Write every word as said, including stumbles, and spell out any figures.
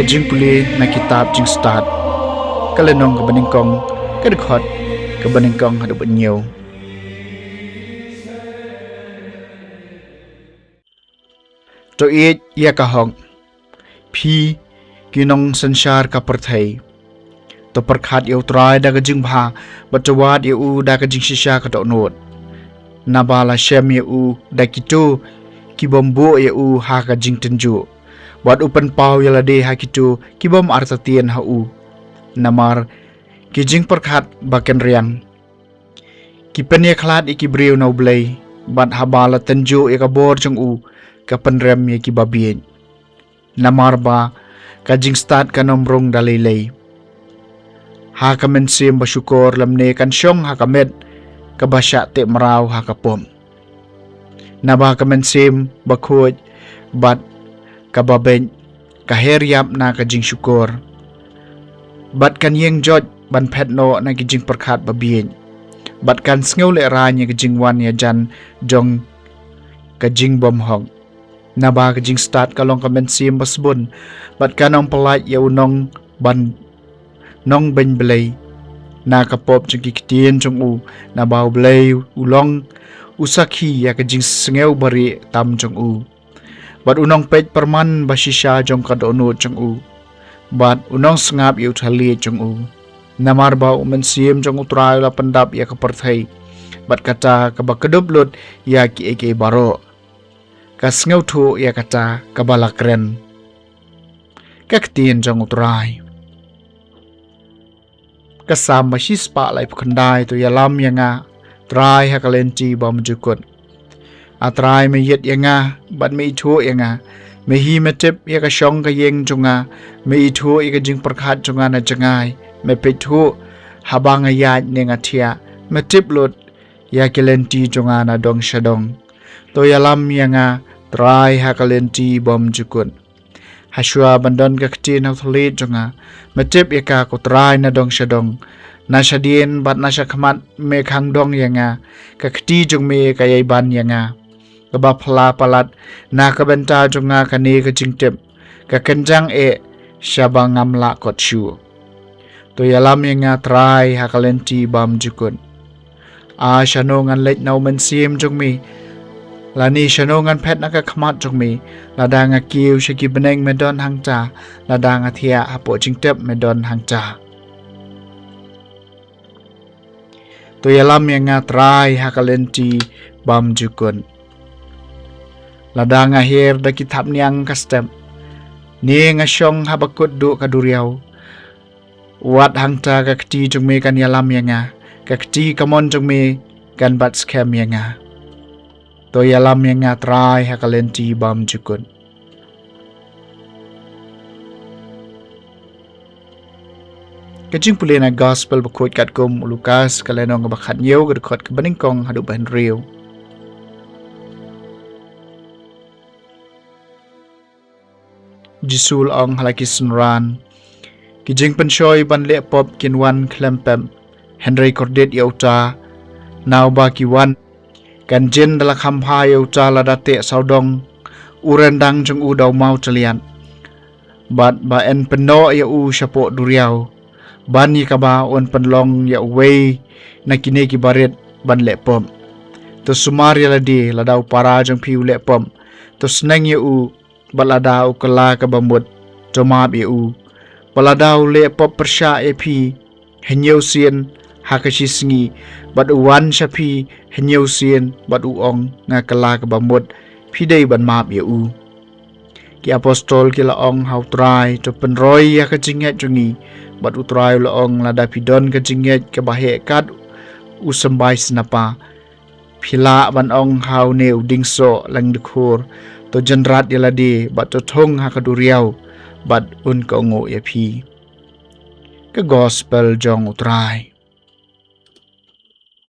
Ka jingpule na kitab Jingstad, ka lynnong kaba nyngkong, ka dkhot kaba nyngkong haduh ba hynñiew. To ïeit ïa ka hok, phi ki nongsynshar ka pyrthei. To pyrkhat ïa U Trai da ka jingbha, bad to wad ïa u da ka jingshisha ka dohnud. Naba la shem ïa u da kito ki bym buh ïa u ha ka jingtynjuh, bad u pynpaw ïa lade ha kito ki bym artatien ha u. Namar ki jingpyrkhat ba kynriang, ki pynïakhlad ïa ki briew na U Blei, bad haba la tynjuh ïa ka bor jong u, ka pynrem ïa ki babieit. Namar ba ka jingstad kan ym rung da lei lei. Ha ka mynsiem ba shukor lymne kan shong ha ka met kaba shah teh mraw ha ka pop. Naba ka mynsiem ba khuid bad kaba beit ka her ïap na ka jingshukor, bad kan ïeng joit ban phet noh na ki jingpyrkhat babieit, bad kan sngew lehraiñ ïa ka jingwan ïajan jong ka jingbymhok. Naba ka jingstad ka long ka mynsiem ba sbun, bad kan ym pyllait ïa u nong ban nongbeiñ Blei na ka pop jong ki ktien jong u. Naba U Blei u long u sakhi ïa ka jingsngew barieh tam jong u, bad u nongpeit pyrman ba shisha jong ka dohnud jong u, bad u nongsngap ïa u thylliej jong u. Namar ba u mynsiem jong U Trai u la pyndap ïa ka pyrthei, bad kata kaba kdup lut ïa kiei kiei baroh, ka sngewthuh ïa kata kaba la kren. Ka ktien jong U Trai. Ka Salm ba shispah laiphew khyndai. To ïalam ïa nga, Trai, ha ka lynti bymjukut. A Trai, me ïit ïa nga bad me ithuh ïa nga. Me hi me tip ïa ka shong ka ïing jong nga. Me ithuh ïa ka jingpyrkhat jong nga na jngai. Me peit thuh haba nga ïaid ne nga thiah. Me tip lut ïa ki lynti jong nga na dong sha dong. To ïalam ïa nga, Trai, ha ka lynti bymjukut. Hashwa ban don ka ktien ha u thylliej jong nga, me tip ïa ka, ko Trai, na dong sha dong. Na shadien bad na shakhmat me khang dong ïa nga. Ka kti jong me ka ïai ban ïa nga. Kaba phylla palat na ka bynta jong nga kane ka jingtip, ka kynjang eh shaba ngam lah kot shuh. To ïalam ïa nga, Trai, ha ka lynti bymjukut. A shano ngan leit na u mynsiem jong me, lane shano ngan phet na ka khmat jong me? Lada nga kiew sha ki bneng, me don hangta. Lada nga thiah hapoh jingtep, me don hangta. To ïalam ïa nga, Trai, ha ka lynti bymjukut. Lada nga hiar da ki thapniang ka step, ne nga shong ha bakut duh ka duriaw, wat hangta ka kti jong me kan ïalam ïa nga, ka kti kamon jong me kan bat skhem ïa nga. To ïalam ïa nga, Trai, ha ka lynti bymjukut. Ka jingpule na Gospel bakhuid katkum u Lukas, ka lynnong ba khathynñiew, ka dkhot kaba nyngkong haduh ba hynriew. Jisu u la ong ha la ki synran, ki jingpynshoi ban leh pop kin wan khlem pep, hynrei kordit ïa uta na uba ki wan. Kan jin da la kham bha ïa uta lada teh sawdong u ryndang jong u da u mawtylliat, bad ba yn pynnoh ïa u shapoh duriaw, ban ïa kaba un pynlong ïa uwei na kine ki barit ban leh pop. To sumar ïa lade, lada u para jong phi u leh pop, to sneng ïa u, bad lada u kylla kaba mut, to map ïa u. Bad lada u leh pop pyrshah ïa phi hynñiew sien ha ka shi sngi, bad u wan sha phi hynñiew sien bad u ong, nga kylla kaba mut, phi dei ban map ïa u. Ki apostol ki la ong ha u Trai, to pynroi ïa ka jingngeit jong ngi. Bad u Trai u la ong, lada phi don ka jingngeit kaba heh kat u symbai snapa, phi lah ban ong ha une u dieng soh lyngdkhur, to jynrat ïa lade bad to thung ha ka duriaw, bad un kohnguh ïa phi. Ka Gospel jong u Trai.